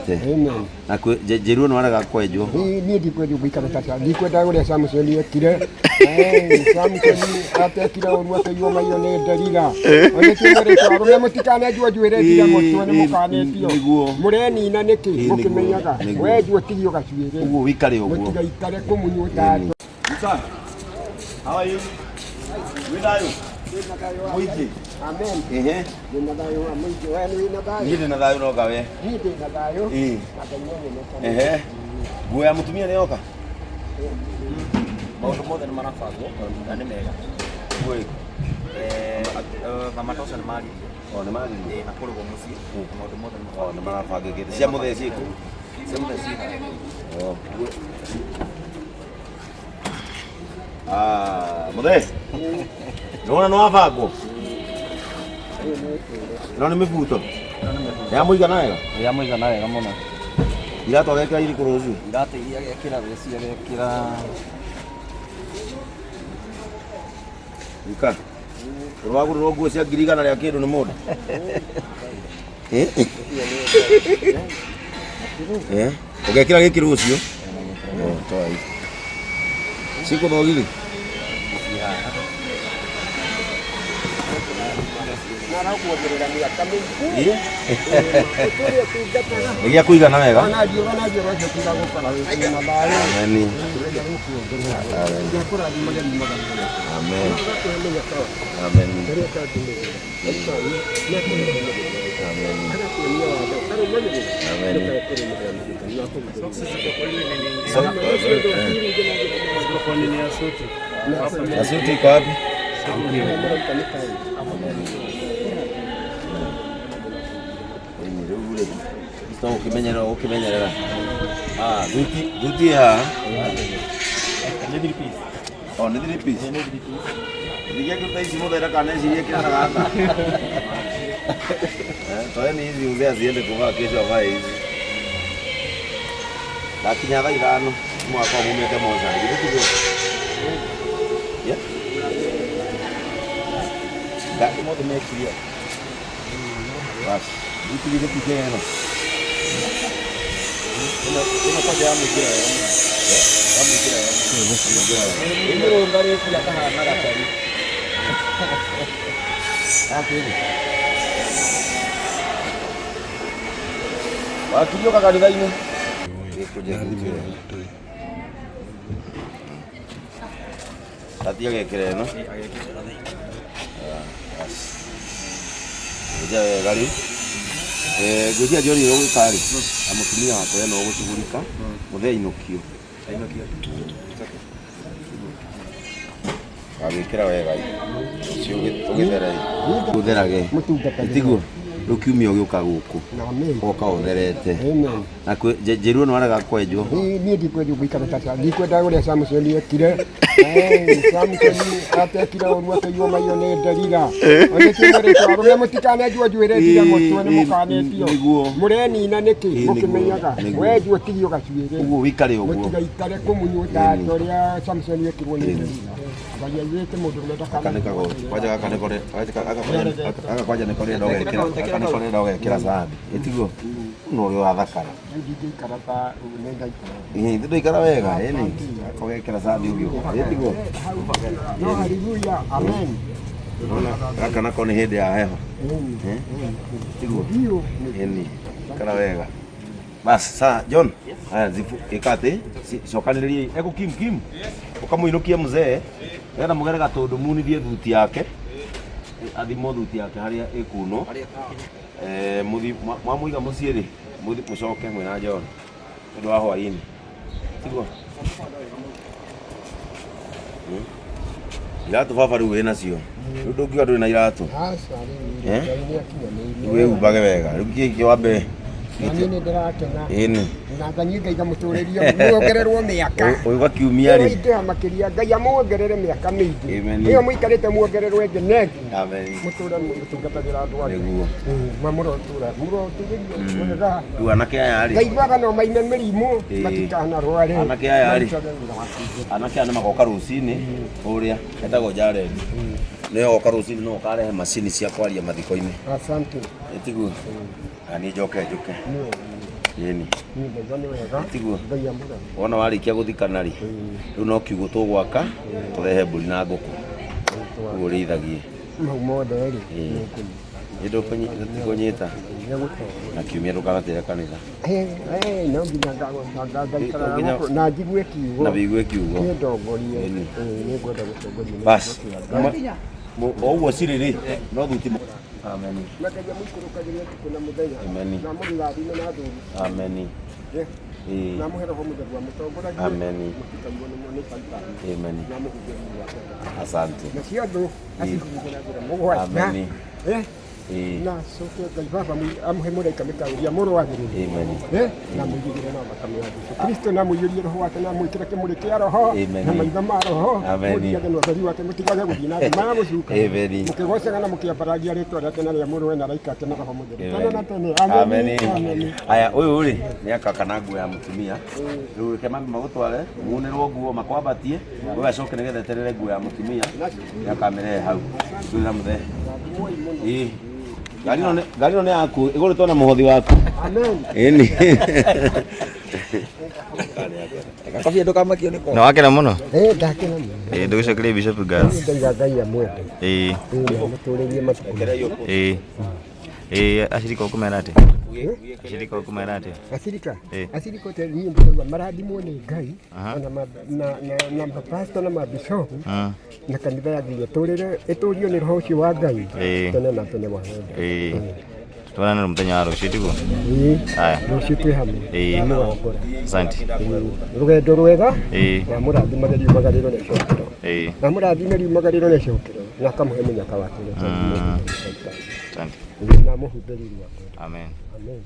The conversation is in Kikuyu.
ũtherete. Amen. Na njĩrwo nĩ warega kwenjwo. Niĩ ndikwenda gũikara tata, ndikwenda ũrĩa Samson ekire. Eh, Samson atekire ũru akĩiywo maiyo nĩ Delila. Onĩkĩ mwĩrĩtwo arũme mũtikanenjwo njuĩrĩ nginya mũtwe nĩ mũkanetio. Nĩguo. Mũrenina nĩkĩ Ĩĩ, nĩguo, mũkĩmenyaga? nĩguo. Wenjwo tigio gacuĩrĩ. Ũguo wĩikare ũguo. Mũtigaikare kũmunywo ta andũ. Musa, how are you? Wĩ thayũ? Mũingĩ. Amen. Ehe. Ndĩna thayũ wa mũingĩ. We nĩ wĩna thayũ? Niĩ ndĩna thayũ no ngawe. Niĩ ndĩna thayũ. Ĩĩ. Na Ngai nĩ anyonete. Ehe. Nguo ya mũtumia nĩ yoka? Maũndũ mothe nĩ marabangwo na nĩ mega. Nguo ĩrĩkũ? Mama Tosha nĩ maririe. O nĩ maririe. Na kũrĩgwo mũciĩ na maũndũ mothe nĩ O nĩ marabangĩkĩte. Cia mũthee ciĩkũ? Cia mũthee ciĩ haha. O. Ah, mũthee. Nĩwona nĩ wabangwo? Ĩno nĩ mĩbuto. Ya mũigana wega? Ya mũigana wega mũno. Iratũ agekĩra irĩkũ rũciũ? Iratũ iria agekĩra rũciũ agekĩra. Ruka. Ũrĩ wagũrĩrwo nguo cia 100,000 rĩa kĩndũ nĩ mũndũ? Eh? Eh? Ũgekĩra gĩkĩ rũciũ? Oh, toa hii. Cikũ thogithi? Narakuongerera mĩaka mĩingĩ. Ĩ? Ũtũre ũtungataga. Nĩ gĩa kũigana wega? Ona riũa na riũa rĩtiga gũkora wĩ na thayũ. Ameni. Tũrenda gũkuongerera. Amen. Nĩakũrathimage mumagane. Amen. Agakũhe mĩnyaka. Amen. Ũrĩa ũtangĩmĩgũra. Amen. Agakuonia watho. Arũmagĩrĩra. Amen. Ndũkae kũrũmĩrĩra mũhĩnga. Nĩakũgitĩra. Na suti iko wapi? Ĩni, rĩu rĩ, to gũkĩmenyerera ũgũkĩmenyerera. Ah, thuti, thuti ĩ haha. Nĩ three piece. Oh, nĩ three piece. Ningĩ kĩruta ici mũthee ndakanecirie kĩrĩa na gaka. Eh, toeni hizi mzee asiende kuvaa kesho avae hizi. Ndakinya thaa 5 mwaka mumĩte mocarĩ. Githĩ tiguo? Yeah. Mothe me clear. Bas, thuti githĩ ti njega ĩno? Ĩno kwanja yamũingĩra wega mũno. Yamũingĩra wega mũno. Ĩmũrũngarĩtie akahana gacari. Wakirio kanitha-inĩ. Gĩkũnje thuti ĩyo. Tati agekĩra ĩno. Ngũnja wega rĩu. Eh, ngwĩciria John ũrĩa ũgwĩka rĩ, na mũtumia wakwa we no ũgũcugurika, mũthee ainũkio. Ainũkio. Wagwĩkĩra wega ĩ. Rũciũ ũgĩthere ĩ. Ũtherage. Mũtungatagĩre. Tiguo? Rĩu kiumia ũgĩũka gũkũ. Amen. Ũgoka ũtherete. Amen. Na njĩrwo nĩ warega kwenjwo. Niĩ ndikwenda gũikara tata, ndikwenda ũrĩa Samson ekire. Eh, Samson atekire ũru akĩiywo maiyo nĩ Delila. Onĩkĩ mwĩrĩtwo arũme mũtikanenjwo njuĩrĩ nginya mũtwe nĩ mũkanetio. Nĩguo. Mũrenina nĩkĩ Ĩĩ, nĩguo, mũkĩmenyaga? nĩguo. Wenjwo tigio gacuĩrĩ. Ũguo wĩikare ũguo. Mũtigaikare kũmunywo ta ũrĩa Samson ekirwo nĩ Delila. Ngai aiyĩte mũndũ ũrĩa Gaka nĩ kagoti. Kwanja gaka nĩ kore gaka kwanja nĩ kore ndogekĩra. Gaka nĩ kore ndogekĩra sandi. Ĩtiguo? No ũrĩa wathakara. Rĩu ndingĩikara ta ũguo nĩ ndaikara. Ĩĩ ndũikara wega ĩni. Gaka ũgekĩra sandi ũgĩũka. Ĩtiguo? No haleluya, amen. Unaona gaka nako nĩ hĩndĩ ya heho. Amen. Tiguo? Ndio. Ĩni. Ikara wega. Bas, sa John. Haya zifu ikate cokanĩrĩria ego kim kim. Ũkamũinũkie mzee. Nĩgetha mũgere gatũndũ munithie thuti yake. Athimwo thuti yake harĩa ĩkunwo. Eh, mũthi mwamũiga mũciĩ rĩ, mũthi mũcoke mwĩna John. Nĩ ũndũ wa hwaĩ-inĩ. Tiguo? Iratũ baba rĩu wĩnacio. Rĩu ndũngiuga ndũrĩ na iratũ. Aca rĩu Eh? Ngai nĩ akinyanĩirie. Rĩu wĩhumbage wega. Rĩu kĩĩ kĩ wambe Na niĩ nĩ ndĩrakena. ĩni. Na Ngai Ngai ngamũtũrĩria muongererwo mĩaka. Ũyũ kiumia rĩ. Ĩyo makĩria Ngai amuongerere mĩaka mĩingĩ. Amen. Ĩyo mũikarĩte muongererwo ĩngĩ na ĩngĩ. Amen. Mũtũre mũtungatagĩra andũ ake. Nĩguo. Ma mũrotũra mũrotũrĩrio wega. Rĩu anake aya rĩ. Ngaiguaga no maime mĩrimũ Ĩĩ. matikanarware. Anake aya rĩ. Marutage wĩra wa kĩndũ. Anake aya nĩ magoka rũcinĩ ũrĩa etagwo Jared. Nĩwe oka rũcinĩ no ũkarehe macini cia kwaria mathiko-inĩ. Asante. Ĩtiguo? Na niĩ njoke njũke. Nĩ wega. Ĩni. Niĩ ndaigua nĩ wega. Tiguo. Ngai amũrathime. Wona warĩkia gũthikana rĩ, rĩu no kiugũ tũgwaka, tũrehe mbũri na ngũkũ, ũguo ũrĩithagie. Mau mothe rĩ, Ĩĩ. Nĩndũkũnyita nĩgũtongoria. na kiumia ndũkanatĩre kanitha. No nginya ngaikaraga Nginya- gũkũ na njigue kiugo na wĩigue kiugo. kĩndongorie. Ĩni. Ĩĩ, nĩngwenda gũtongorio nĩ Bas, kiugo kĩa Ngai. o ũguo cirĩ rĩ, no thuti. Ameni. Na Ngai amũikũrũkagĩrie ũtukũ na mũthenya. Ameni. Na amũrathime na thũũri. Ameni. Eh, Ĩĩ. na amũhe roho mũtheru amũtongoragie. Ameni. Mũtikaiywo nĩ caitani. Ameni. Na amũhumbĩre wake. Asante. Nacio thũ acihurunje na njĩra mũgwanja. Ameni. Eh, Ĩĩ. na coke Ngai Baba amũhe mũraika mĩkaũria mũrũagĩrĩre. Ameni. Eh, na mũigĩrĩre na thakame ya Jesũ Kristo na mũiyũrie roho wake na mwĩkĩre kĩmũrĩ kĩa roho Amen. na maitho ma roho Amen. mũthiage na ũtheri wake mũtigage gũthiĩ na nduma ya gũcuka Amen. mũkĩgocaga na mũkĩambaragia rĩtwa rĩake na rĩa mũrũwe na araika ake na roho mũtheru tene na tene. Ameni. Ameni. Aya, ũyũ rĩ nĩ akaka na nguo ya mũtumia. Rĩu reke mami magũtware, munĩrwo nguo makwambatie, ũyũ acoke nĩgetha eterere nguo ya mũtumia, nĩ akamĩrehe hau. Thutha mũthee. Ĩĩ. Ngari ĩno ngari ĩno nĩ yaku, ĩgũrĩtwo na mũhothi waku. Amen. Ĩni. Kobia ndũkamakio nĩ Na wakena mũno? Eh, ndakena mũno. Ĩĩ, ndũgĩcokerie Bishop ngatho. Ndaiga Ngai amwende. Ĩĩ. Ĩĩ, na amũtũũrĩrie matukũ maingĩ. Ĩĩ. Ĩĩ, acirika ũkũmera atĩa? Acirika ũkũmera atĩa? Acirika. Ĩĩ. Acirika ũte niĩ ndĩraigua marathimwo nĩ Ngai Aha. ona na mapasta na mabishopu Mm. na kanitha yagĩrĩire ĩtũrĩre ĩtũrio nĩ roho ũcio wa Ngai Ĩĩ. tene na tene wa wenda. Ĩĩ. Tuonane mũthenya wa rũciũ tiguo? Ĩĩ. Aya. Rũciũ twĩ hamwe. Ĩĩ. Nĩ wangora. Asante. Ĩĩ. Rũgendo rwega. Ĩĩ. Na mũrathimage riumagarĩro na icokero. Ĩĩ. Na mũrathime riumagarĩro na icokero na akamũhe mũnyaka wake ũrĩa Mm. ũtangĩmũhitha. Asante. Ĩĩ, na amũhumbĩre riri wake. Amen. Amen.